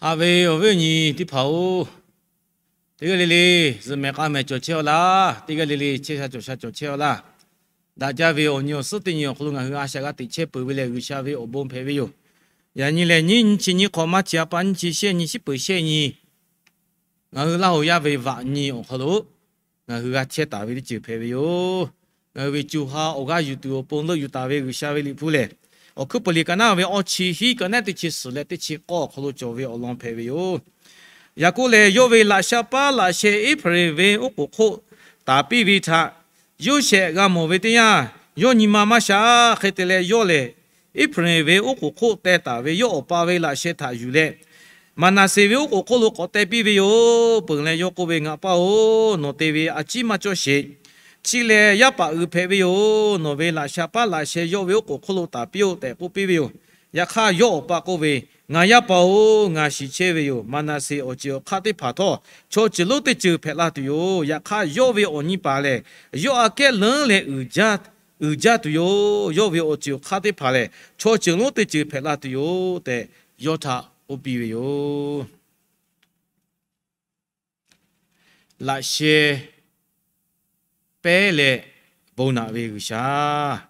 Haꞈ ve awˬ viˉ awˬ nyi teˇ hpaˍ-oˬ, teˇ g'aˇ le le zuhꞈ mehˍ k'a mehˍ cawˬ chehˇ-aw laˇ. Teˇ g'aˇ le le chehˇ sha cawˬ sha cawˬ chehˇ-aw laˇ. Daꞈ jaˇ ve awˬ nyi awˬ suhˉ teˇ nyi awˬ hk'aw lo ngaˬ hui a shaꞈ g'a teꞈ chehˇ peuˬ ve lehˬ, G'uiˬsha ve awˬ bon hpehꞈ ve yoˬ. Yaꞈ nyi lehˬ, nyiˇ nyi chi nyiˇ hk'awꞈ maˇ chi a pa nyiˇ chi shehˆ nyi shiˉ peuˬ shehˆ nyi, ngaˬ hui Laˇ hoˍ yaˇ ve vaꞈ nyi awˬ hk'aw lo ngaˬ hui g'a chehˇ taˍ ve teˇ ceuˬ hpehꞈ ve yoˬ. Ngaˬ hui ve co ha awˬ g'aˇ yuˬ tuˬ awˬ pon leuˆ yuˬ taˍ ve G'uiˬsha ve liꞈ hpu lehˬ, Awˬ hkuiˉ puiˍ liꞈ ka naˉ ve awˇ chi hiˉ ka nehˉ teˇ chi suhˍ leh teˇ chi k'awˇ awˬ hk'aw lo cawˬ ve awˬ lawn hpehꞈ ve yoˬ. Yaˍkoˆ lehˬ, yawˇ ve laꞈ sha paˉ laꞈ sheh Eˇhpaˍrenˍ ve oˉ k'oˍ hk'oˆ taˍ piˇ ve htaꞈ yawˇ shehˍ g'a mawˬ ve teˇ yanˇ, yawˇ nyi ma maˇ sha. Hk'e te leh, yawˇ lehˬ Eˇhpaˍrenˍ ve oˉ k'oˍ hk'oˆ teh taˍ ve yawˇ awˬ pa ve laꞈ sheh htaꞈ yuˬ leh, Maˍnaˍseˍ ve oˉ k'oˍ hk'oˆ lo k'awꞈ teh piˇ ve yoˬ. Peuˬ leh yawˇ k'oˆ ve, Ngaˬ pa-oˬ, nawˬ te ve a ciˉ maˇ cawˇ sheˍ. Chi lehˬ yaˇ paˍ uiˍ hpehꞈ ve yoˬ. Nawˬ ve laꞈ sha paˉ laꞈ sheh yawˇ ve oˉ k'oˍ hk'oˆ lo taˍ piˇ-oˆ tehꞈ k'oˆ piˇ ve yoˬ. Yaꞈ hk'aˇ, yawˇ awˬ pa k'oˆ ve, Ngaˬ yaˇ pa-oˬ, ngaˬ shiˍ chehˇ ve yoˬ. Maˍnaˍseˍ awˬ ceuˬ awˬ hk'aˇ teˇ hpaˍ htawˇ chaw ceuˬ lonˉ teˇ ceuˬ hpehꞈ la tuˬ yoˬ. Yaꞈ hk'aˇ, yawˇ ve awˬ nyi paˍ lehˬ, yawˇ aꞈ kehˉ leuˉ leh uiˍ jaˇ tuˬ yoˬ. Yawˇ ve awˬ ceuˬ awˬ hk'aˇ teˇ hpaˍ lehˬ, chaw ceuˬ lonˉ teˇ ceuˬ hpehꞈ la tuˬ yoˬ tehꞈ, yawˇ htaꞈ k'oˆ piˇ ve yoˬ. Laꞈ sheh pehˉ leh bon naꞈ ve G'uiˬsha.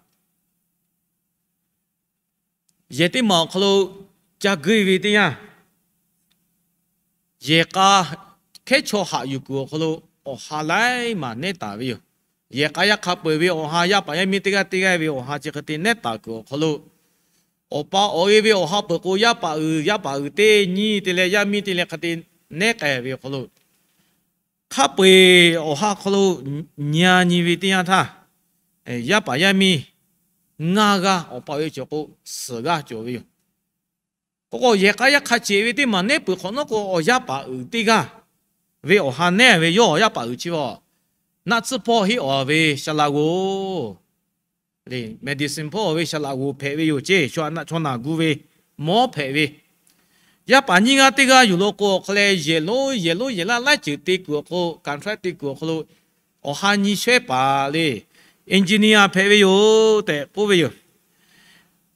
Yehˬ teˇ maˬ awˬ hk'aw lo ca geuˆ ve teˇ yanˇ, yehˬ k'a hkehˉ chaw haꞈ yuˬ kuiˬ awˬ hk'aw lo awˬ ha laiˉ maˬ nehˉ taˍ ve yoˬ. Yehˬ k'a yaˇ hk'a peu-eˬ ve awˬ ha, yaˇ paˍ yaˇ miˇ teˇ g'aˇ teˇ g'aˇ ve awˬ ha chi hk'e te nehˉ taˍ kuiˬ awˬ hk'aw lo, awˬ pa awˬ e ve awˬ ha peuˬ k'o, yaˇ paˍ uiˍ, yaˇ paˍ uiˍ teˇ nyi te leh yaˇ miˇ te leh hk'e te nehˉ k'ai ve awˬ hk'aw lo, hk'a peu-eˬ awˬ ha hk'aw lo nyi-a nyi ve teˇ yanˇ htaˇ, yaˇ paˍ yaˇ miˇ ngaˇ g'aˇ awˬ pa awˬ e cawˬ k'o, suhˍ g'aˇ cawˬ ve yoˬ. K'o k'o, yehˬ k'a yaˇ hk'a ceꞈ ve teˇ maˬ nehˉ peuˬ hk'awꞈ nawˉ k'o, awˬ yaˇ paˍ uiˍ teˇ g'aˇ ve awˬ ha nehˉ ve yawˇ yaˇ paˍ uiˍ chi vaˇ, naˆ tsuhˇ hpawˇ heˆ awˬ ve shaˍ laꞈ g'oˍ, medicine hpawˇ awˬ ve shaˍ laꞈ g'oˍ hpehꞈ ve yoˬ ceˇ. Chaw naˆ chaw naˬ gu ve mawˇ hpehꞈ ve, yaˇ paˍ nyiˇ g'aˇ teˇ g'aˇ yuˬ lo k'o, awˬ hk'aw leh yehˬ lonˉ yehˬ lonˉ yehˬ laˇ laiˉ ceuˬ te kuiˬ awˬ hk'aw lo, contract te kuiˬ awˬ hk'aw lo, awˬ ha nyi shehˉ paˍ le, engineer hpehꞈ ve yoˬ tehꞈ k'oˆ ve yoˬ.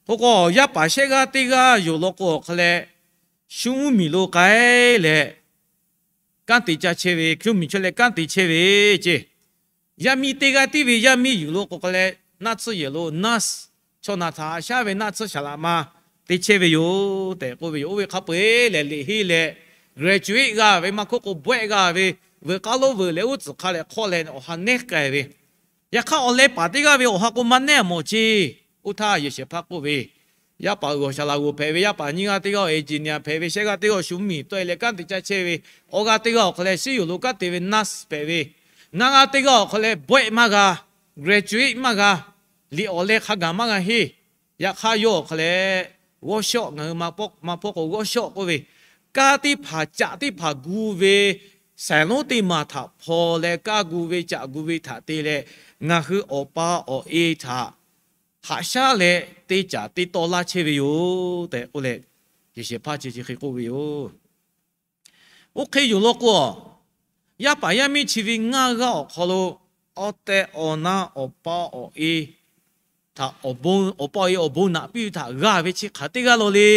K'o k'o, yaˇ paˍ shehˆ g'aˇ teˇ g'aˇ yuˬ lo k'o, awˬ hk'aw leh shu mvuhˇmiˬ lo k'ai leh kanˉ te caˇ chehˇ ve, hkuiˉ miˬ chaweh leh kanˉ te chehˇ ve ceˇ. Yaˇ miˇ teˇ g'aˇ tiˉ ve yaˇ miˇ yuˬ lo k'o, awˬ hk'aw leh naˆ tsuhˇ yehˬ lo nurse, chaw naˬ htaꞈ haꞈ shaˉ ve naˆ tsuhˇ shaˍ laꞈ ma te chehˇ ve yoˬ tehꞈ k'oˆ ve yoˬ. Oˇ ve hk'a peu-eˬ lehˬ, liꞈ henˇ leh graduate g'a ve, maˇ hk'oˆ k'o bawehˆ g'a ve, veuꞈ k'aˉ lonˉ veuꞈ leh uˉ tcuhˍ hk'a leh hk'awˆ leh awˬ ha nehˉ k'ai ve, yaꞈ hk'aˇ, awˬ leh paˍ teˇ g'aˇ ve awˬ ha k'o maˇ nehˉ mawˬ ceˇ. Oˇ htaˇ yehˬ shehˍ hpaˇ k'oˆ ve, yaˇ paˍ uiˍ awˬ shaˍ laꞈ g'oˍ hpehꞈ ve, yaˇ paˍ nyiˇ g'aˇ teˇ g'aˇ awˬ engineer hpehꞈ ve, shehˆ g'aˇ teˇ g'aˇ shu mvuhˇmiˬ tawˆ e leh kanˉ te caˇ chehˇ ve, awˬ g'aˇ teˇ g'aˇ awˬ hk'aw leh shiˉ yuˬ lo kanˉ te ve nurse hpehꞈ ve, ngaˇ g'aˇ teˇ g'aˇ awˬ hk'aw leh bawehˆ maˇ g'a, graduate maˇ g'a, liꞈ awˬ leh hk'a gaˬ maˇ g'a henˇ. Yaꞈ hk'aˇ, yawˇ awˬ hk'aw leh g'awˇ shawˆ, ngaˬ hui maˇ hpawˇ k'o g'awˇ shawˆ k'oˆ ve, kanˉ teˇ hpaˍ caꞈ teˇ hpaˍ gu ve, saiˍ lonˉ teˇ maˬ htaꞈ hpaw leh kanˉ gu ve caꞈ gu ve htaꞈ te leh, ngaˬ hui awˬ pa awˬ e htaꞈ haꞈ shaˉ leh te caˍ te taw laˇ chehˇ ve yoˬ tehꞈ k'oˆ leh, yehˬ shehˍ hpaˇ chi chi hk'e k'oˆ ve yoˬ. Oˇ hk'e yoˬ law k'o, yaˇ paˍ yaˇ miˇ chi ve ngaˇ g'aˇ awˬ hk'aw lo awˬ tehˬ awˬ na awˬ pa awˬ e htaꞈ, awˬ pa awˬ e awˬ bon naꞈ piˇ ve htaꞈ g'a ve chi hk'aˬ teˇ g'aˇ law le.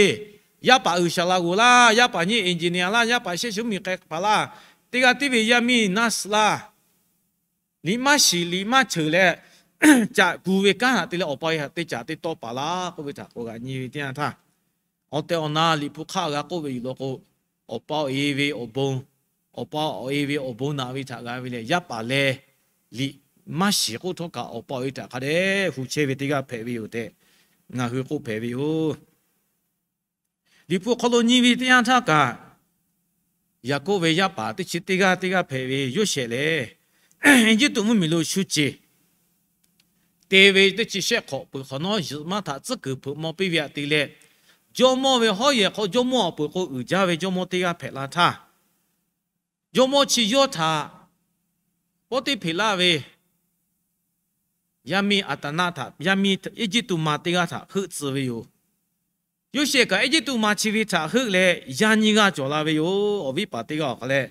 Yaˇ paˍ uiˍ shaˍ laꞈ g'oˍ laˇ, yaˇ paˍ nyiˇ engineer laˇ, yaˇ paˍ shehˆ shu mvuhˇmiˬ k'ai paˍ laˇ, teˇ g'aˇ tiˉ ve yaˇ miˇ nurse laˇ, liꞈ maˇ shiˍ liꞈ maˇ cheuˬ leh, caꞈ gu ve kanˉ htaꞈ te leh awˬ pa awˬ e htaꞈ te caˍ te taw paˍ laˇ k'oˆ ve htaꞈ k'awꞈ g'aꞈ nyi ve teˇ yanˇ htaˇ, awˬ tehˬ awˬ na liꞈ hpu hk'aˇ g'a k'oˆ ve yoˬ law k'o, awˬ pa awˬ e ve awˬ bon, awˬ pa awˬ e ve awˬ bon naꞈ ve htaꞈ g'a ve lehˬ, yaˇ paˍ leh liꞈ maˇ shiˍ k'oˆ htawˇ kaꞈ awˬ pa awˬ e htaꞈ hk'a dehꞈ hu chehˇ ve teˇ g'aˇ hpehꞈ ve yoˬ tehꞈ ngaˬ hui k'oˆ hpehꞈ ve yoˬ. Liꞈ hpu hk'aw lo nyi ve teˇ yanˇ htaˇ kaꞈ, Yaˍkoˆ ve yaˇ paˍ teˇ chi teˇ g'aˇ teˇ g'aˇ hpehꞈ ve Yoˇsehꞈ lehˬ, Eˇjiˇtuꞈ mvuhˇmiˬ lo shu ceˬ te ve teˇ chi shehˆ hk'awꞈ peuˬ hk'awꞈ nawˉ, zuhꞈ maˇ htaꞈ tcuhˉ kuiˬ hpeuꞈ maw piˇ ve htaꞈ te leh, jawˇmawˇ ve hawˉ yehˬ hk'aw jawˇmawˇ awˬ peuˬ k'o uiˍ jaˇ ve jawˇmawˇ teˇ g'aˇ hpehꞈ la htaˇ, jawˇmawˇ chi yawˇ htaꞈ Poˉtiˇhpeˍlaˆ ve yaˇ miˇ Aˍtaˍnaˆ htaꞈ, yaˇ miˇ Eˇjiˇtuꞈ ma teˇ g'aˇ htaꞈ heuˆ tcuh ve yoˬ. Yoˇsehꞈ kaꞈ Eˇjiˇtuꞈ ma chi ve htaꞈ heuˆ leh yaˇ nyiˇ g'aˇ cawˬ la ve yoˬ. Awˬ viˉ paˍ teˇ g'aˇ awˬ hk'aw leh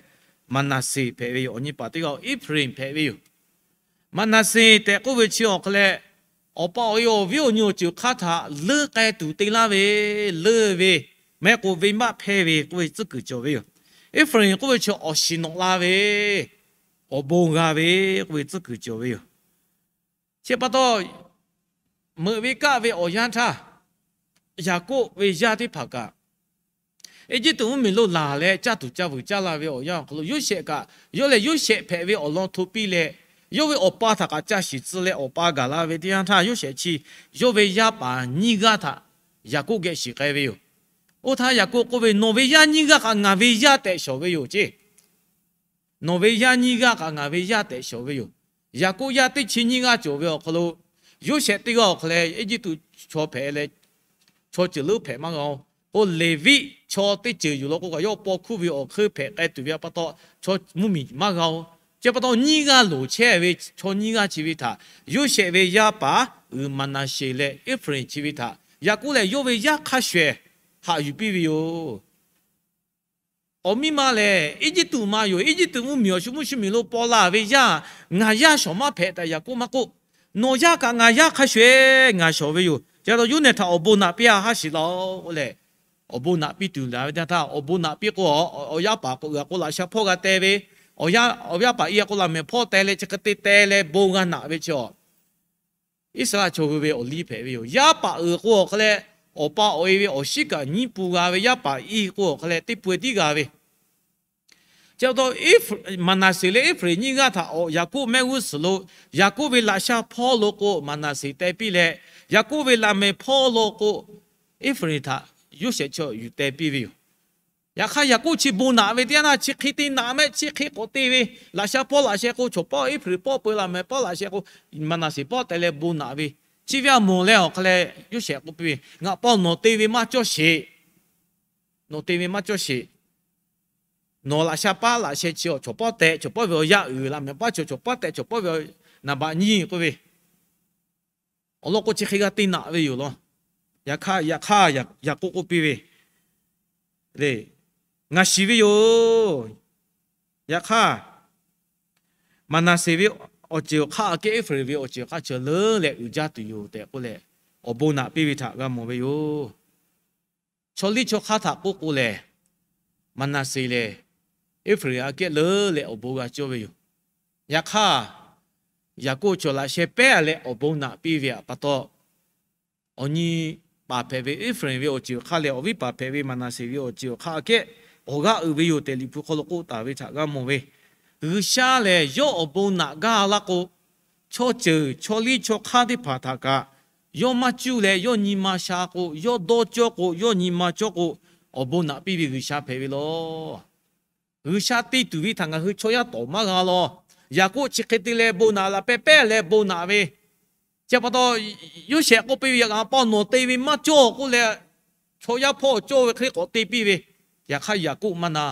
Maˍnaˍseˍ hpehꞈ ve yoˬ. Awˬ nyi paˍ teˇ g'aˇ Eˇhpaˍrenˍ hpehꞈ ve yoˬ. Maˍnaˍseˍ tehꞈ k'oˆ ve chi awˬ hk'aw leh, awˬ pa awˬ e awˬ viˉ awˬ nyi awˬ ceuˬ hk'aˇ htaꞈ leuˆ k'ai tuˬ te laˇ ve, leuˆ ve, Maˇ heˆ k'o, venˇbaˆ hpehˇ ve k'oˆ ve tcuhˉ kuiˬ cawˬ ve yoˬ. Eˇfraˍinˍ k'oˆ ve chi awˬ shiˍ nawꞈ la ve, awˬ bon g'a ve k'oˆ ve tcuhˉ kuiˬ cawˬ ve yoˬ. Chi pa taw, meuꞈ ve kaˆ ve awˬ yanˇ htaˇ, Yaˍkoˆ ve yaˇ teˇ hpaˍ kaꞈ, Eˇjiˇtuꞈ mvuhˇmiˬ lo laˬ leh caˇ tuˬ caˇ vuiˬ caˇ la ve awˬ yanˇ awˬ hk'aw lo, Yoˇsehꞈ kaꞈ yawˇ lehˬ Yoˇsehꞈ hpehꞈ ve awˬ lawn hto piˇ leh, yawˇ ve awˬ pa htaꞈ kaꞈ ca shiˍ tcuh leh awˬ pa gaˬ la ve teˇ yanˇ htaˇ, Yoˇsehꞈ chi yawˇ ve yaˇ paˍ nyiˇ g'aˇ htaꞈ Yaˍkoˆ geh shiˍ k'ai ve yoˬ. Oˇ htaˇ Yaˍkoˆ k'oˆ ve, Nawˬ ve yaˇ nyiˇ g'aˇ kaꞈ ngaˬ ve yaˇ tehꞈ shawˍ ve yoˬ ceˇ. Nawˬ ve yaˇ nyiˇ g'aˇ kaꞈ ngaˬ ve yaˇ tehꞈ shawˍ ve yoˬ. Yaˍkoˆ yaˇ teˇ chi nyiˇ g'aˇ cawˬ ve awˬ hk'aw lo, Yoˇsehꞈ teˇ g'aˇ awˬ hk'aw leh Eˇjiˇtuꞈ chaw hpehꞈ leh, chaw ceuˬ lonˉ hpehꞈ maˇ g'a-oˬ. K'o Leˍviˆ chaw teˇ ceuˬ yoˬ law k'o kaꞈ, yawˇ paw hkuˇ ve awˬ hk'eun hpehꞈ k'ai tuˬ ve pa taw, chaw mvuhˇmiˬ maˇ g'a-oˬ. Chi pa taw nyiˇ g'aˇ loˍ chehˇ ve chaw nyiˇ g'aˇ chi ve htaꞈ Yoˇsehꞈ ve yaˇ paˍ uiˍ Maˍnaˍseˍ leh Eˇfraˍinˍ chi ve htaꞈ Yaˍkoˆ lehˬ yawˇ ve yaˇ hk'a shuˍ ehˍ haꞈ yuˬ piˇ ve yoˬ. Awˬ miˇ ma lehˬ, Eˇjiˇtuꞈ ma yoˬ. Eˇjiˇtuꞈ mvuhˇmiˬ awˬ shu mvuhˇ shu miˬ lo paw la ve yaˇ, ngaˬ yaˇ shawˍ maˇ hpehꞈ tehꞈ Yaˍkoˆ maˇ k'oˆ. Nawˬ yaˇ kaꞈ ngaˬ yaˇ hk'a shuˍ ehˍ ngaˬ shawˍ ve yoˬ. Chi pa taw yawˇ nehˬ htaꞈ awˬ bon naꞈ piˇ-a haˉ shiˍ laˬ-oˬ k'oˆ leh, awˬ bon naꞈ piˇ tuˬ laˬ ve teˇ yanˇ htaˇ, awˬ bon naꞈ piˇ k'o, awˬ yaˇ paˍ k'o g'a k'o laꞈ sha hpawˇ g'a teh ve, awˬ yaˇ paˍ i g'a k'o laꞈ mehˍ hpawˇ teh leh chi hk'e te teh leh bon g'a naꞈ ve chi-a Iˉsaˍreˍlaˆ chaw hui ve awˬ liˇ hpehꞈ ve yoˬ. Yaˇ paˍ uiˍ k'o awˬ hk'aw leh, awˬ pa awˬ e ve awˬ shiˉ kaꞈ nyiˇ pun g'a ve, yaˇ paˍ i k'o awˬ hk'aw leh teˇ pun tiˉ g'a ve. Chi pa taw, Maˍnaˍseˍ leh Eˇfraˍinˍ nyiˇ g'aˇ htaꞈ Yaˍkoˆ mehˆ g'uˇ suhˍ lo, Yaˍkoˆ ve laꞈ sha hpawˇ lo k'o Maˍnaˍseˍ teh piˇ leh, Yaˍkoˆ ve laꞈ mehˍ hpawˇ lo k'o Eˇfraˍinˍ htaꞈ Yoˇsehꞈ chaw yuˬ teh piˇ ve yoˬ. Yaꞈ hk'aˇ Yaˍkoˆ chi bon naꞈ ve teˇ yanˇ htaˇ, chi hk'e te naꞈ mehˆ, chi hk'e k'awꞈ te ve, laꞈ sha pawˆ laꞈ sheh k'o, chaw pawˆ Eˇfraˍinˍ pawˆ peu laꞈ mehˍ pawˆ laꞈ sheh k'o, Maˍnaˍseˍ pawˆ teh leh bon naꞈ ve, chi ve a mawˬ leh awˬ hk'aw leh Yoˇsehꞈ k'oˆ piˇ ve, Ngaˬ pawˆ nawˬ te ve maˇ cawˇ sheˍ. Nawˬ te ve maˇ cawˇ sheˍ. Nawˬ laꞈ sha paˉ laꞈ sheh chi awˬ chaw pawˆ tehꞈ, chaw pawˆ ve awˬ yaˇ uiˍ laꞈ mehˍ paˉ chi chaw pawˆ tehꞈ, chaw pawˆ ve naˍ baꞈ nyiˇ k'oˆ ve, awˬ lawn k'o chi hk'e g'a te naꞈ ve yoˬ law. Yaꞈ hk'aˇ, yaꞈ hk'aˇ Yaˍkoˆ k'oˆ piˇ ve le, Ngaˬ shiˍ ve yoˬ. Yaꞈ hk'aˇ, Maˍnaˍseˍ ve awˬ ceuˬ awˬ hk'aˇ aꞈ kehˉ Eˇfraˍinˍ ve awˬ ceuˬ awˬ hk'aˇ chi leuˉ leh uiˍ jaˇ tuˬ yoˬ tehꞈ k'oˆ leh, awˬ bon naꞈ piˇ ve htaꞈ g'a mawˬ ve yoˬ. Chaw liˇ chaw hk'aˇ htaꞈ k'oˆ k'o lehˬ, Maˍnaˍseˍ lehˬ Eˇfraˍinˍ aꞈ kehˉ leuˉ leh awˬ bon g'a cawˇ ve yoˬ. Yaꞈ hk'aˇ, Yaˍkoˆ chaw laꞈ sheh pehˉ leh awˬ bon naꞈ piˇ ve pa taw, awˬ nyi paˍ hpehꞈ ve Eˇfraˍinˍ ve awˬ ceuˬ awˬ hk'aˇ leh awˬ viˉ paˍ hpehꞈ ve Maˍnaˍseˍ ve awˬ ceuˬ awˬ hk'aˇ aꞈ kehˉ awˬ g'aˇ uiˍ ve yoˬ tehꞈ Liꞈ hpu hk'aw lo k'oˆ taˍ ve htaꞈ g'a mawˬ ve, G'uiˬsha lehˬ yawˇ awˬ bon naꞈ gaˇ laˇ k'o, chaw ceuˬ chaw liˇ chaw hk'aˇ teˇ hpaˍ htaꞈ kaꞈ yawˇ maˇ cuˇ leh yawˇ nyi ma sha k'o, yawˇ dawˇ cawˇ k'o, yawˇ nyi ma cawˇ k'o, awˬ bon naꞈ piˇ ve G'uiˬsha hpehꞈ ve law. G'uiˬsha te tuˬ ve htaꞈ ngaˬ hui chaw yaˇ tawˍ maˇ g'a law. Yaˍkoˆ chi hk'e te leh bon naꞈ laꞈ pehˉ pehˉ leh bon naꞈ ve, chi pa taw, Yoˇsehꞈ k'oˆ piˇ ve, Yaꞈ ngaˬ pa nawˬ te ve maˇ cawˇ k'oˆ leh, chaw yaˇ hpawˇ cawˇ ve hk'e k'awꞈ te piˇ ve. Yaꞈ hk'aˇ Yaˍkoˆ maˇ na.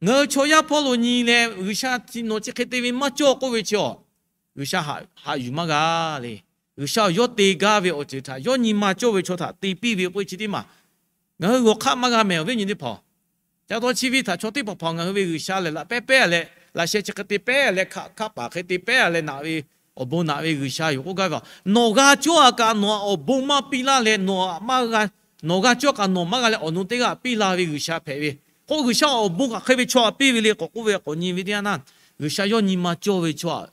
Ngaˬ hui chaw yaˇ hpawˇ lo nyi leh G'uiˬsha nawˬ chi hk'e te ve maˇ cawˇ k'oˆ ve chi-a, G'uiˬsha haꞈ yuˬ maˇ g'a le. G'uiˬsha yawˇ te gaˇ ve awˬ ceuˬ htaꞈ yawˇ nyi ma cawˇ ve chaw htaꞈ te piˇ ve k'oˆ ve chi teˇ maˬ ngaˬ hui g'awˬ hk'aˆ maˇ g'a mehˍ, awˬ viˉ nyi teˇ hpaˍ. Ca taw chi ve htaꞈ chaw teˇ hpaˍ hpaˍ ngaˬ hui ve G'uiˬsha lehˬ laꞈ pehˉ pehˉ leh, laꞈ sheh chi hk'e te pehˉ leh, hkaˆ hkaˆ paˍ hk'e te pehˉ leh naꞈ ve, awˬ bon naꞈ ve G'uiˬsha yoˬ k'oˆ gaˇ ve. Nawˬ g'a cawˇ-a kaꞈ nawˬ awˬ bon maˇ piˇ laˇ leh, nawˬ g'a cawˇ kaꞈ nawˬ maˇ g'a leh awˬ nu teˇ g'aˇ piˇ la ve G'uiˬsha hpehꞈ ve. K'o G'uiˬsha awˬ bon hk'aˬ hk'e ve chaw htaꞈ piˇ ve le k'awꞈ k'oˆ ve k'awꞈ nyi ve teˇ yanˇ naˇ, G'uiˬsha yawˇ nyi ma cawˇ ve chaw htaꞈ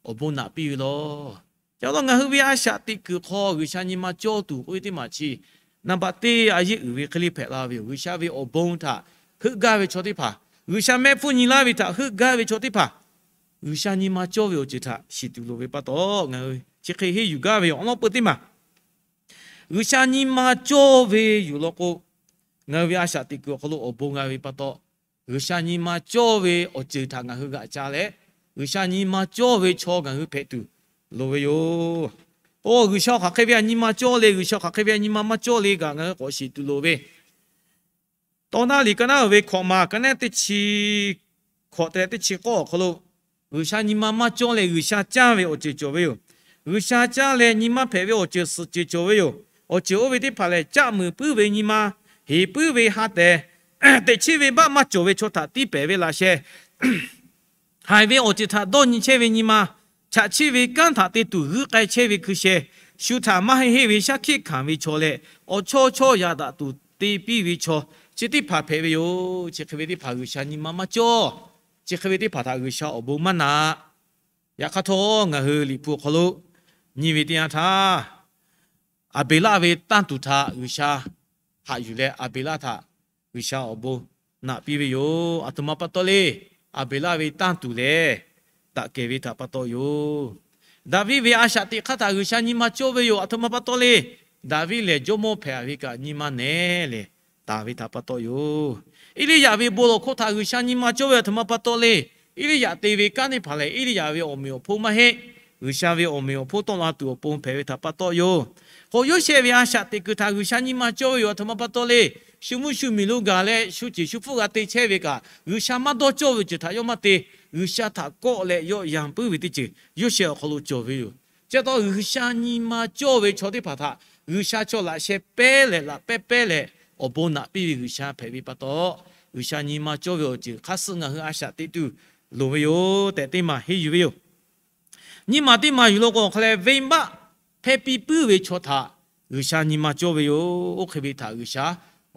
awˬ bon naꞈ piˇ ve law. Ca taw ngaˬ hui ve a shaꞈ teꞈ kuiˬ hk'aw G'uiˬsha nyi ma cawˇ tuˬ k'oˆ ve teˇ maˬ chi, naˍ baꞈ teˇ a yeˆ uiˍ ve hk'e le hpehꞈ la ve yoˬ. G'uiˬsha ve awˬ bon htaꞈ heuˆ gaˇ ve chaw teˇ hpaˍ, G'uiˬsha mehˆ hpfuhˇ nyi laˇ ve htaꞈ heuˆ gaˇ ve chaw teˇ hpaˍ, G'uiˬsha nyi ma cawˇ ve awˬ ceuˬ htaꞈ shiˍ tuˬ loˍ ve pa taw, ngaˬ hui chi hk'e henˇ yuˬ gaˇ ve yoˬ. Awˬ lawn peu teˇ maˬ G'uiˬsha nyi ma cawˇ ve yoˬ law k'o, ngaˬ hui ve a shaꞈ teꞈ kuiˬ awˬ hk'aw lo awˬ bon g'a ve pa taw, G'uiˬsha nyi ma cawˇ ve awˬ ceuˬ htaꞈ ngaˬ hui g'aꞈ ca leh, G'uiˬsha nyi ma cawˇ ve chaw ngaˬ hui hpehꞈ tuˬ loˍ ve yoˬ. Oˇ, G'uiˬsha hk'aˬ hk'e ve a nyi ma cawˇ le, G'uiˬsha hk'aˬ hk'e ve a nyi ma maˇ cawˇ le kaꞈ ngaˬ hui k'awꞈ shiˍ tuˬ loˍ ve. Tawˇ naˉ liꞈ ka naˉ uˍ ve hkawꞈ maˬ ka naˉ teˇ chi hkawꞈ te leh teˇ chi k'awˇ awˬ hk'aw lo, G'uiˬsha nyi ma maˇ cawˇ leh G'uiˬsha caˇ ve awˬ ceuˬ cawˬ ve yoˬ. G'uiˬsha caˇ leh nyi ma hpehꞈ ve awˬ ceuˬ suhˍ ceuˬ cawˬ ve yoˬ. Awˬ ceuˬ oˇ ve teˇ hpaˍ lehˬ, caˆ muiˬ puiˉ ve nyi ma, heˍ puiˉ ve ha tehˍ, teꞈ chiˆ ve baˆ maˇ cawˬ ve chaw htaꞈ tiˇ pehˍ ve laꞈ sheh, haiˬ ve awˬ ceuˬ htaꞈ dawˇ nyi chehˇ ve nyi ma, chaꞈ chiˆ ve kanˉ htaꞈ te tuˬ g'uiˇ k'ai chehˇ ve hkui sheh, shu htaꞈ maˇ heˆ heˆ ve shaˉ hkiˆ hkanˍ ve chaw leh, awˬ chawˇ chawˇ yaꞈ daꞈ tuˬ te piˇ ve chaw chi teˇ hpaˍ hpehꞈ ve yoˬ. Chi hk'e ve teˇ hpaˍ G'uiˬsha nyi ma maˇ cawˇ. Chi hk'e ve teˇ hpaˍ htaꞈ G'uiˬsha awˬ bon maˇ naꞈ. Yaꞈ hk'aˇ htawˇ, ngaˬ hui Liꞈ hpu awˬ hk'aw lo nyi ve teˇ yanˇ htaˇ, Aˍbeˍlaˆ ve tanˇ tuˬ htaꞈ G'uiˬsha haꞈ yuˬ leh, Aˍbeˍlaˆ htaꞈ G'uiˬsha awˬ bon naꞈ piˇ ve yoˬ. Aˬ htoꞈ ma pa taw le. Aˍbeˍlaˆ ve tanˇ tuˬ lehˬ, daꞈ kehˬ ve htaꞈ pa taw yoˬ. Daˍviˆ ve a shaꞈ teꞈ hk'aˇ htaꞈ G'uiˬsha nyi ma cawˇ ve yoˬ. Aˬ htoꞈ ma pa taw le. Daˍviˆ lehˬ jawˇmawˇ hpehꞈ ve kaꞈ nyi ma nehˉ lehˬ, taˍ ve htaꞈ pa taw yoˬ. Eˇliˇyaꞈ ve bon lawˬ hkawˇ htaꞈ G'uiˬsha nyi ma cawˇ ve aˬ htoꞈ ma pa taw le. Eˇliˇyaꞈ te ve kanˉ teˇ hpaˍ lehˬ, Eˇliˇyaꞈ ve awˬ meꞈ awˬ hponˇ maˇ heˆ. G'uiˬsha ve awˬ meꞈ awˬ hponˇ tawˆ la tuˬ awˬ pon hpehꞈ ve htaꞈ pa taw yoˬ. K'o, Yoˇsehꞈ ve a shaꞈ teꞈ kuiˬ htaꞈ G'uiˬsha nyi ma cawˇ ve yoˬ. Aˬ htoꞈ ma pa taw le. Shu mvuhˇ shu miˬ lo gaˬ leh, shu ceˬ shu hpfuhˆ g'a te chehˇ ve kaꞈ, G'uiˬsha maˇ dawˇ cawˇ ve ceuˬ htaꞈ yawˇ maˇ te. G'uiˬsha htaꞈ kawˆ leh yawˆ yan puiˉ ve teˇ ceuˬ Yoˇsehꞈ awˬ hk'aw lo cawˬ ve yoˬ. Chi pa taw, G'uiˬsha nyi ma cawˇ ve chaw teˇ hpaˍ htaꞈ G'uiˬsha chaw laꞈ sheh pehˉ leh laꞈ pehˉ pehˉ leh awˬ bon naꞈ piˇ ve G'uiˬsha hpehꞈ ve pa taw, G'uiˬsha nyi ma cawˇ ve awˬ ceuˬ hk'aˇ suh ngaˬ hui a shaꞈ teꞈ tuˬ loˍ ve yoˬ tehꞈ teˇ maˬ henˇ yuˬ ve yoˬ. Nyiˇ maˬ teˇ maˬ yuˬ lo k'o, awˬ hk'a lehˬ venˇbaˆ hpehˇ piˇ puiˉ ve chaw htaꞈ G'uiˬsha nyi ma cawˇ ve yoˬ. Oˇ hk'e ve htaꞈ G'uiˬsha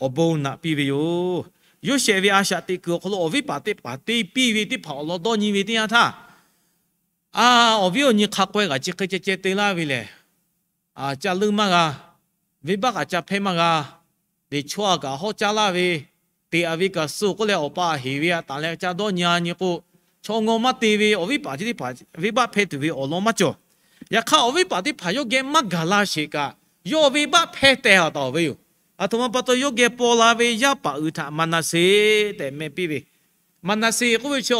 awˬ bon naꞈ piˇ ve yoˬ. Yoˇsehꞈ ve a shaꞈ teꞈ kuiˬ awˬ hk'aw lo awˬ viˉ paˍ teˇ hpaˍ te piˇ ve teˇ hpaˍ awˬ lawn dawˇ nyi ve teˇ yanˇ htaˇ, a, awˬ viˉ awˬ nyi hk'a k'awehˇ kaꞈ chi hk'e ceh ceh te laˇ ve lehˬ, ca leuˇ maˇ g'a, venˇbaˆ kaꞈ ca hpehˇ maˇ g'a, teꞈ chaw a kaꞈ hawˉ caˇ laˇ ve, teꞈ a ve kaꞈ suh k'oˆ leh awˬ pa a heˍ ve a taˍ leh ca dawˇ nyi a nyi k'o, chaw ngaw maˇ te ve awˬ viˉ paˍ chi teˇ hpaˍ venˇbaˆ hpehˇ tuˬ ve awˬ lawn maˇ cawˬ. Yaꞈ hk'aˇ, awˬ viˉ paˍ teˇ hpaˍ yawˇ geh maˇ gaˬ la sheˍ kaꞈ, yawˇ venˇbaˆ hpehˇ teh a taˍ ve yoˬ. Aˬ htoꞈ ma pa taw, yawˇ geh paw la ve yaˇ paˍ uiˍ htaꞈ Maˍnaˍseˍ tehꞈ meh piˇ ve, Maˍnaˍseˍ k'oˆ ve chi,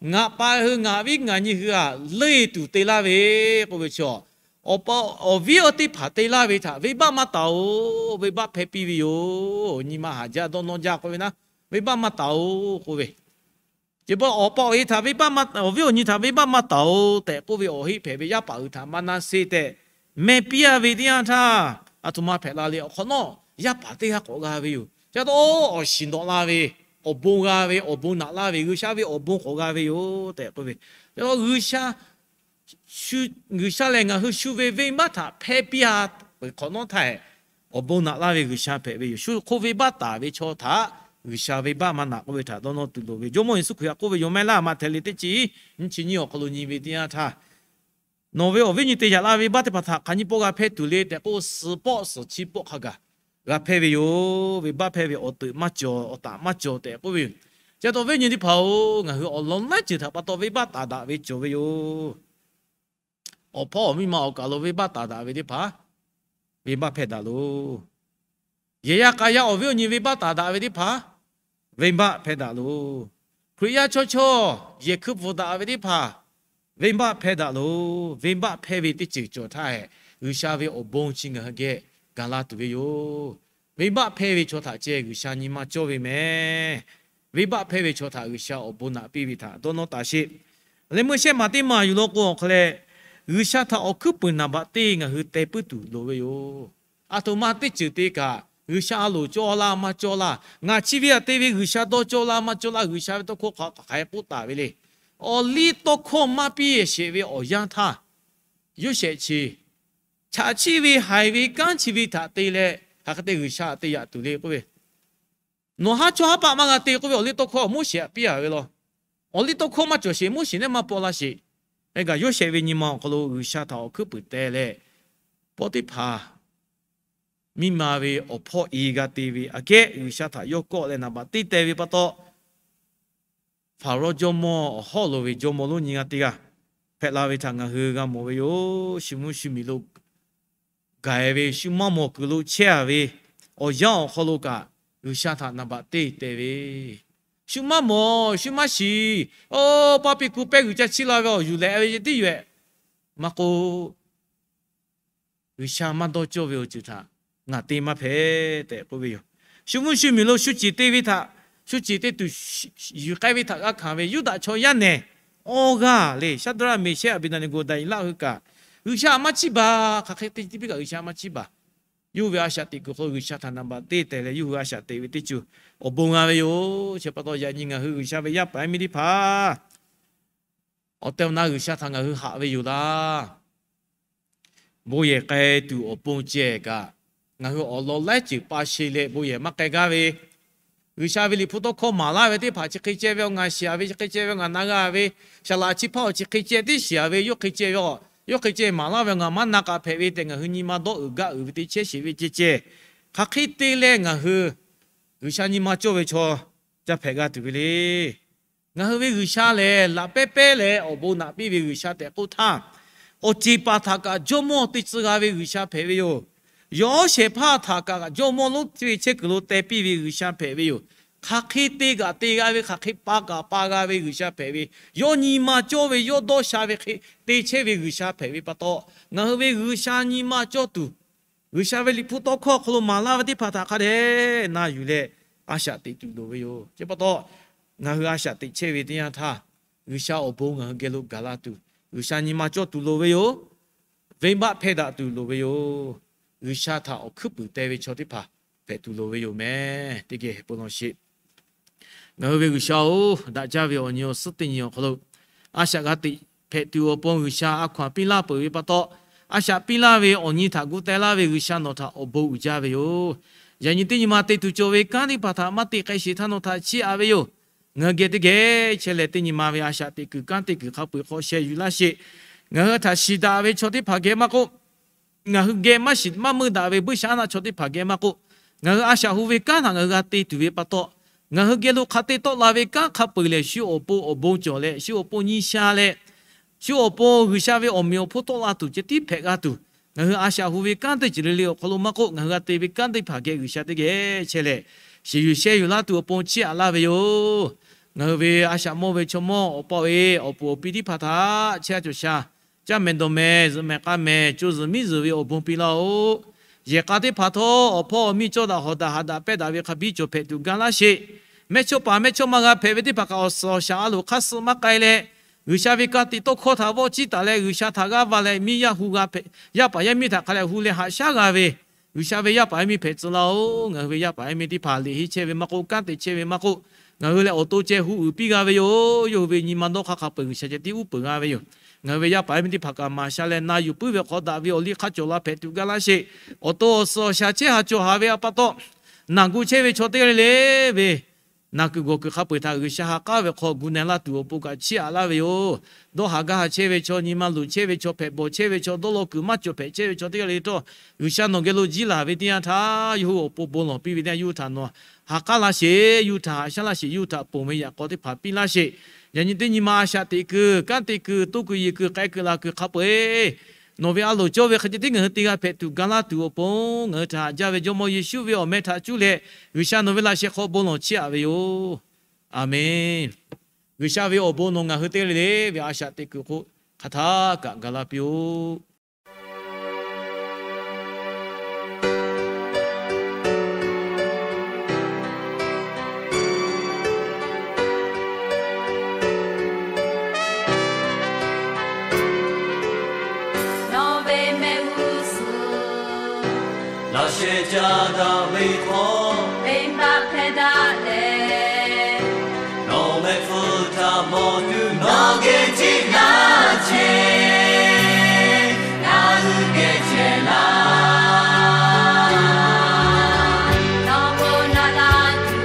ngaˬ pa hui ngaˬ viˉ ngaˬ nyi hui a leuˇ tuˬ te laˇ ve k'oˆ ve chi, awˬ pa awˬ viˉ awˬ teˇ hpaˍ te laˇ ve htaꞈ venˇbaˆ maˇ taˍ-oˬ. Venˇbaˆ hpehˇ piˇ ve yoˬ. Nyi ma haˍ jaˇ dawˇ nawˇ jaˇ k'oˆ ve naˉ, venˇbaˆ maˇ taˍ-oˬ k'oˆ ve, chi pa awˬ pa awˬ e htaꞈ venˇbaˆ maˇ, awˬ viˉ awˬ nyi htaꞈ venˇbaˆ maˇ taˍ-oˬ tehꞈ k'oˆ ve awˬ heˆ hpehꞈ ve yaˇ paˍ uiˍ htaꞈ Maˍnaˍseˍ tehꞈ meh piˇ a ve teˇ yanˇ htaˇ, aˬ htoꞈ ma hpehꞈ la le. Awˬ hk'awꞈ nawˉ yaˇ paˍ teˇ g'aˇ k'awꞈ g'a ve yoˬ. Chi pa taw, awˬ shiˍ nawꞈ la ve, awˬ bon g'a ve, awˬ bon naꞈ laˇ ve, G'uiˬsha ve awˬ bon k'awꞈ g'a ve yoˬ tehꞈ k'oˆ ve, G'uiˬsha G'uiˬsha lehˬ ngaˬ hui shu ve venˇbaˆ htaꞈ hpehˇ piˇ a peuˬ hk'awꞈ nawˉ htaˇ, awˬ bon naꞈ laˇ ve G'uiˬsha hpehꞈ ve yoˬ. Shu hk'oˆ venˇbaˆ taˍ ve chaw htaꞈ G'uiˬsha venˇbaˆ maˇ naꞈ k'oˆ ve htaꞈ dawˇ nawˇ tuˬ loˍ ve, Jawˇmawˇ Yeˍsuˆ Hkriꞈ htaꞈ k'oˆ ve yoˬ. Maˇ heˆ laˇ, Maꞈhtehˍ liꞈ teˇ chi nyiˇ chi nyiˇ awˬ hk'aw lo nyi ve teˇ yanˇ htaˇ, nawˬ ve awˬ viˉ nyi te yaꞈ la ve venˇbaˆ teˇ hpaˍ htaꞈ hk'aˬ nyiˇ pawˆ g'a hpehˇ tuˬ le tehꞈ k'oˆ, suhˍ pawˆ suhˍ chi pawˆ hk'a gaˬ g'a hpehˇ ve yoˬ. Venˇbaˆ hpehˇ ve awˬ teuꞈ maˇ cawˬ, awˬ taˍ maˇ cawˬ tehꞈ k'oˆ ve yoˬ. Chi pa taw, awˬ viˉ nyi teˇ hpaˍ-oˬ, ngaˬ hui awˬ lawn laiˉ ceuˬ htaꞈ pa taw venˇbaˆ taˍ daꞈ ve cawˬ ve yoˬ. Awˬ hpawˇ awˬ miˇ ma awˬ kaˬ lo venˇbaˆ taˍ daꞈ ve teˇ hpaˍ venˇbaˆ hpehˇ daꞈ loˬ. Yehˬ yaˇ k'a yaˇ awˬ viˉ awˬ nyi venˇbaˆ taˍ daꞈ ve teˇ hpaˍ venˇbaˆ hpehˇ daꞈ loˬ. Hkriꞈ yaˇ chaw chaw yehˬ hkui pfuhˍ daꞈ ve teˇ hpaˍ venˇbaˆ hpehˇ daꞈ loˬ. Venˇbaˆ hpehˇ ve teˇ ceuˬ cawˬ htaˇ, G'uiˬsha ve awˬ bon chi ngaˬ hui geh gaˬ la tuˬ ve yoˬ. Venˇbaˆ hpehˇ ve chaw htaꞈ ceh G'uiˬsha nyi ma cawˇ ve meh. Venˇbaˆ hpehˇ ve chaw htaꞈ G'uiˬsha awˬ bon naꞈ piˇ ve htaꞈ dawˇ nawˇ taˍ sheˍ. Leh meuˇ shehˆ maˬ teˇ maˬ yuˬ law k'o, awˬ hk'a lehˬ, G'uiˬsha htaꞈ awˬ hkuiˉ puiˍ naˍ baꞈ teˇ ngaˬ hui teh puiˉ tuˬ loˍ ve yoˬ. Aˬ htoꞈ ma teˇ ceuˬ te kaꞈ, G'uiˬsha a loˍ cawˇ laˇ maˇ cawˇ laˇ, ngaˬ chi ve htaꞈ te ve G'uiˬsha dawˇ cawˇ laˇ maˇ cawˇ laˇ, G'uiˬsha ve tawˇ hkawˇ hk'aˬ hk'e k'oˆ taˍ ve le. Awˬ liˇ tawˇ hkawˇ maˇ piˇ sheˍ ve awˬ yanˇ htaˇ, Yoˇsehꞈ chi chaꞈ chiˆ ve haiˬ ve kanˉ chi ve htaꞈ te leh, hk'aˬ hk'e te G'uiˬsha htaꞈ te yaꞈ tuˬ le k'oˆ ve, nawˬ haˉ chawˇ haˉ paˆ maˇ g'a te k'oˆ ve awˬ liˇ tawˇ hkawˇ Moˉseˍ htaꞈ piˇ a ve law. Awˬ liˇ tawˇ hkawˇ maˇ cawˬ sheˍ, Moˉseˍ lehˬ maˇ paw la sheˍ. Hk'e kaꞈ, Yoˇsehꞈ ve nyi ma awˬ hk'aw lo G'uiˬsha htaꞈ awˬ hkuiˉ puiˍ teh leh, Poˉtiˆhpaˍ miˇ ma ve awˬ hpawˇ e g'a te ve aꞈ kehˉ G'uiˬsha htaꞈ yawˇ kawˆ leh naˍ baꞈ teˇ teh ve pa taw, Hpaˍrawˇ jawˇmawˇ awˬ hawˉ lo ve jawˇmawˇ lonˉ nyi g'a teˇ g'aˇ hpehꞈ la ve htaꞈ ngaˬ hui g'a mawˬ ve yoˬ. Shu mvuhˇ shu miˬ lo gaˬ e ve shu maˇ mawˬ kuiˬ lo chehˇ a ve awˬ yanˇ awˬ hk'aw lo kaꞈ, G'uiˬsha htaꞈ naˍ baꞈ teˇ teh ve, shu maˇ mawˬ shu maˇ shiˍ, oˇ paˇ piˇ ku pehˇ g'uiˬ ca chiˇ la ve awˬ yuˬ lehꞈ ve ce tiˉ yoˬ ehˍ. Maˇ k'oˆ, G'uiˬsha maˇ dawˇ cawˇ ve awˬ ceuˬ htaꞈ ngaˬ te maˇ hpehꞈ tehꞈ k'oˆ ve yoˬ. Shu mvuhˇ shu miˬ lo shu ceˬ te ve htaꞈ, shu ceˬ te tuˬ yuˬ k'ai ve htaꞈ g'a hkanˍ ve Yuˇdaꞈ chaw yaˇ nehˬ awˇ g'aˇ le, Shaˍdraˆ, Meˍshehˇ, Aˍbeˍdaˍneˍgoˍ, Daˍniˍlaˆ hui kaꞈ, G'uiˬsha htaꞈ maˇ chiˇ baˬ, hk'aˬ hk'e te tiˇ piˇ kaꞈ G'uiˬsha maˇ chiˇ baˬ. Yawˇ hui ve a shaꞈ teꞈ kuiˬ hk'aw lo G'uiˬsha htaꞈ naˍ baꞈ teˇ teh leh yawˇ hui a shaꞈ teꞈ ve teˇ ceuˬ awˬ bon g'a ve yoˬ. Chi pa taw yaꞈ nyi ngaˬ hui G'uiˬsha ve yaˇ paˍ yaˇ miˇ teˇ hpaˍ awˬ tehˬ awˬ na G'uiˬsha htaꞈ ngaˬ hui haꞈ ve yoˬ laˇ. Bon yehˬ k'ai tuˬ awˬ pon ceh kaꞈ, ngaˬ hui awˬ lawn laiˉ ceuˬ pa she leh bon yehˬ maˇ k'ai gaˇ ve, G'uiˬsha ve Liꞈ hpu tawˇ hkawˇ maˍ laˇ ve teˇ hpaˍ chi hk'e ceh ve, awˬ ngaˬ shiˍ-a ve chi hk'e ceh ve, awˬ ngaˬ na g'a ve, saˍ laꞈ chi hpaˇ awˬ chi hk'e ceh tiˉ shiˍ-a ve, yawˇ hk'e ceh ve, yawˇ hk'e ceh maˍ laˇ ve, awˬ ngaˬ maˇ na k'aꞈ hpehꞈ ve tehꞈ ngaˬ hui nyi ma dawˇ uiˍ gaˇ uiˍ ve teˇ chehˇ sheˍ ve ceh ceh, hk'aˬ hk'e te leh ngaˬ hui G'uiˬsha nyi ma cawˇ ve chaw ca hpehꞈ g'a tuˬ ve le. Ngaˬ hui ve G'uiˬsha lehˬ, laꞈ pehˉ pehˉ leh awˬ bon naꞈ piˇ ve G'uiˬsha tehꞈ k'oˆ htaˇ, awˬ ceˬ paˍ htaꞈ kaꞈ jawˇmawˇ te tcuh g'a ve G'uiˬsha hpehꞈ ve yoˬ. Yawˇ shehˍ hpaˇ htaꞈ kaꞈ jawˇmawˇ lonˉ ve chehˇ kuiˬ lo teh piˇ ve G'uiˬsha hpehꞈ ve yoˬ. Hk'aˬ hk'e te kaꞈ te g'a ve, hk'aˬ hk'e pa kaꞈ pa g'a ve G'uiˬsha hpehꞈ ve, yawˇ nyi ma cawˇ ve, yawˇ dawˇ sha ve hk'e te chehˇ ve G'uiˬsha hpehꞈ ve pa taw, ngaˬ hui ve G'uiˬsha nyi ma cawˇ tuˬ, G'uiˬsha ve Liꞈ hpu tawˇ hkawˇ awˬ hk'aw lo maˍ laˇ ve teˇ hpaˍ htaꞈ hk'a dehꞈ na yuˬ leh, a shaꞈ teꞈ tuˬ loˍ ve yoˬ. Chi pa taw, ngaˬ hui a shaꞈ teꞈ chehˇ ve teˇ yanˇ htaˇ, G'uiˬsha awˬ bon ngaˬ hui geh lo gaˬ la tuˬ, G'uiˬsha nyi ma cawˇ tuˬ loˍ ve yoˬ. Venˇbaˆ hpehˇ daꞈ tuˬ loˍ ve yoˬ. G'uiˬsha htaꞈ awˬ hkuiˉ puiˍ teh ve chaw teˇ hpaˍ hpehꞈ tuˬ loˍ ve yoˬ meh. Teˇ geh bon lawˬ sheˍ. Ngaˬ hui ve G'uiˬsha-oˬ, daꞈ jaˇ ve awˬ nyi awˬ suhˉ teˇ nyi awˬ hk'aw lo a shaꞈ g'a teꞈ hpehꞈ tuˬ awˬ pon G'uiˬsha a hkaw-anˬ piˇ laˇ peuˬ ve pa taw, a shaꞈ piˇ laˇ ve awˬ nyi htaꞈ gu teh laˇ ve G'uiˬsha nawˬ htaꞈ awˬ bon uiˍ jaˇ ve yoˬ. Yaꞈ nyi teˇ nyi ma te tuˬ cawˬ ve kanˉ teˇ hpaˍ htaꞈ maˇ te k'ai sheˍ htaˇ nawˬ htaꞈ chiˇ aꞈ ve yoˬ. Ngaˬ hui geh teˇ geh chehˇ leh, teˇ nyi ma ve a shaꞈ teꞈ kuiˬ kanˉ te kuiˬ hk'a peu-eˬ hk'aw sheh yuˬ laˇ sheˍ. Ngaˬ hui htaꞈ shiˍ daꞈ ve chaw teˇ hpaˍ geh maˇ k'oˆ, ngaˬ hui geh maˇ shiˍ maˇ meuˇ daꞈ ve buiˇshaˆaˉnaˆ chaw teˇ hpaˍ geh maˇ k'oˆ, ngaˬ hui a shaꞈ hu ve kanˉ htaꞈ ngaˬ hui g'a te tuˬ ve pa taw, ngaˬ hui geh lo hk'a te tawˆ la ve kanˉ hk'a peu-eˬ lehˬ, shu awˬ pon awˬ bon cawˬ leh, shu awˬ pon nyi sha leh, shu awˬ pon G'uiˬsha ve awˬ meꞈ awˬ hponˇ tawˆ la tuˬ ceh tiˉ hpehꞈ g'a tuˬ, ngaˬ hui a shaꞈ hu ve kanˉ teˇ ceuˬ le le awˬ hk'aw lo maˇ k'oˆ, ngaˬ hui g'a te ve kanˉ teˇ hpaˍ geh G'uiˬsha teˇ geh chehˇ leh, shiˍ yuˬ sheh yuˬ laˇ tuˬ awˬ pon chiˇ aꞈ laˇ ve yoˬ. Ngaˬ hui ve a shaꞈ mawˇ ve chaw mawˇ awˬ pa awˬ e awˬ puˍ awˬ pi teˇ hpaˍ htaꞈ chehˇ sha cawˬ sha, caˇ mehˍ dawˬ mehˍ, zuhꞈ mehˍ k'aˇ mehˍ, co zuhˬ miˉ zuhˬ ve awˬ bon piˇ laˇ-oˆ. Yehˬ k'a teˇ hpaˍ htawˇ, awˬ hpawˇ awˬ miˇ cawˇ daꞈ hawˍ daꞈ haꞈ daꞈ pehˇ daꞈ ve hk'a biˇ cawˬ hpehꞈ tuˬ ga laˇ sheˍ. Mehˇchawˇ paˍ mehˇchawˇma g'a hpehꞈ ve teˇ hpaˍ kaꞈ awˬ suhˍ awˬ shaˍ a loˍ hk'aˇ suh maˇ k'ai leh, G'uiˬsha ve ka tiꞈ tawˇ hkawˇ htaꞈ vawˆ ciˇ taˍ leh, G'uiˬsha htaꞈ g'aˇ va leh miˇ yaˇ hu g'a hpehꞈ, yaˇ paˍ yaˇ miˇ htaꞈ hk'a leh hu leh haꞈ shaˉ g'a ve, G'uiˬsha ve yaˇ paˍ yaˇ miˇ hpehꞈ tcuh laˇ-oˆ. Ngaˬ hui ve yaˇ paˍ yaˇ miˇ teˇ hpaˍ liꞈ henˇ chehˇ ve maˇ k'oˆ, kanˉ te chehˇ ve maˇ k'oˆ, ngaˬ hui lehˬ awˬ to ceh hu uiˍ piˇ g'a ve yoˬ. Yawˇ hui ve nyi ma dawˇ hk'aˇ hk'a peu-eˬ G'uiˬsha ceh tiˉ uˉ peunˍ g'a ve yoˬ. Ngaˬ hui ve yaˇ paˍ yaˇ miˇ teˇ hpaˍ kaꞈ maˍ sha leh na yuˬ puiˉ ve hk'aw daꞈ ve awˬ liˇ hk'a cawˬ la hpehꞈ tuˬ ga laˇ sheˍ. Awˬ to awˬ suhˍ awˬ shaˍ chehˇ haꞈ cawˬ haꞈ ve a pa taw, naˬ gu chehˇ ve chaw teˇ g'aˇ le le ve naˬ kuiˬ gawˬ kuiˬ hk'a peu-eˬ htaꞈ G'uiˬsha ha k'aˉ ve hk'aw gu na laˇ tuˬ awˬ pon kaꞈ chiˇ aꞈ laˇ ve yoˬ. Dawˇ haꞈ gaˇ haꞈ chehˇ ve chaw, nyi ma luˬ chehˇ ve chaw, hpehꞈ bawˬ chehˇ ve chaw, dawˇ law kuiˬ maˇ cawˬ hpehꞈ chehˇ ve chaw teˇ g'aˇ le le htawˇ, G'uiˬsha nawˬ geh lo jiˇ laˬ ve teˇ yanˇ htaˇ, yawˇ hui awˬ pon bon lawˬ piˇ ve teˇ yanˇ, yawˇ hui htaꞈ nawˬ ha k'aˉ laˇ sheˍ. Yawˇ hui htaꞈ haꞈ shaˉ laˇ sheˍ. Yawˇ hui htaꞈ ponˬ ve yaꞈ k'aw teˇ hpaˍ piˇ laˇ sheˍ. Yaꞈ nyi teˇ nyi ma a shaꞈ teꞈ kuiˬ, kanˉ te kuiˬ, to kuiˬ yeˬ kuiˬ, k'ai kuiˬ laˬ kuiˬ hk'a peu-eˬ nawˬ ve a loˍ cawˇ ve hk'e ceh tiˉ ngaˬ hui te g'a hpehꞈ tuˬ ga laˇ tuˬ awˬ pon, ngaˬ hui htaꞈ haꞈ jaˇ ve Jawˇmawˇ Yeˍsuˆ ve awˬ meh htaꞈ cuˇ leh, G'uiˬsha nawˬ ve laꞈ sheh hk'aw bon lawˬ chiˇ aꞈ ve yoˬ. A menˬ. G'uiˬsha ve awˬ bon nawˬ ngaˬ hui teˇ g'aˇ le le ve a shaꞈ teꞈ kuiˬ hk'oˆ hk'a htaˇ kaꞈ ga laˇ piˇ-oˆ. Nawˬ ve mehˆ g'uˇ suhˍ laꞈ sheh caˇ daꞈ ve hk'aw, venˇbaˆ hpehˇ daꞈ leh, nawˬ mehˆ hpfuhˇ htaꞈ mawˬ tuˬ nawˬ geh jiˆ laˇ chehˇ. Ngaˬ hui geh chehˇ laˇ. Nawˬ k'o na la tuˬ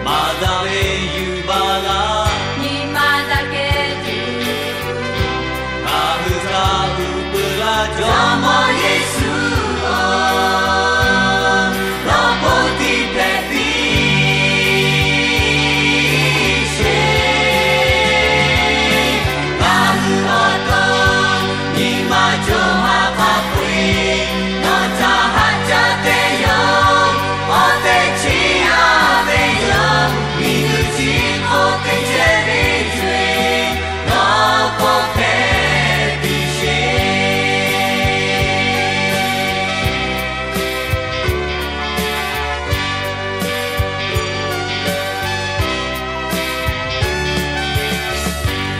maˍ daꞈ ve yuˬ baˬ laˇ. Nyi ma daꞈ kehˬ tuˬ ngaˬ hui htaꞈ uˉ peunˍ laˇ. Jawˇmawˇ Yeˍsuˆ-oˬ, nawˬ bon tiꞈ hpehꞈ piˇ sheˍ. Ngaˬ hui awˬ to nyi ma cawˬ ma hk'a peu-eˬ nawˬ htaꞈ haꞈ jaˇ te yoˬ. Awˬ teˇ chi a ve yoˬ. Miˬguiˬ chi hk'oˆ teˇ cehˇ ve co-e nawˬ k'awꞈ hpehꞈ piˇ sheˍ.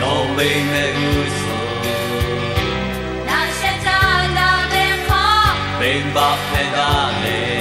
Nawˬ ve mehˆ g'uˇ suhˍ laꞈ sheh caˇ daꞈ ve hk'aw, venˇbaˆ hpehˇ daꞈ leh,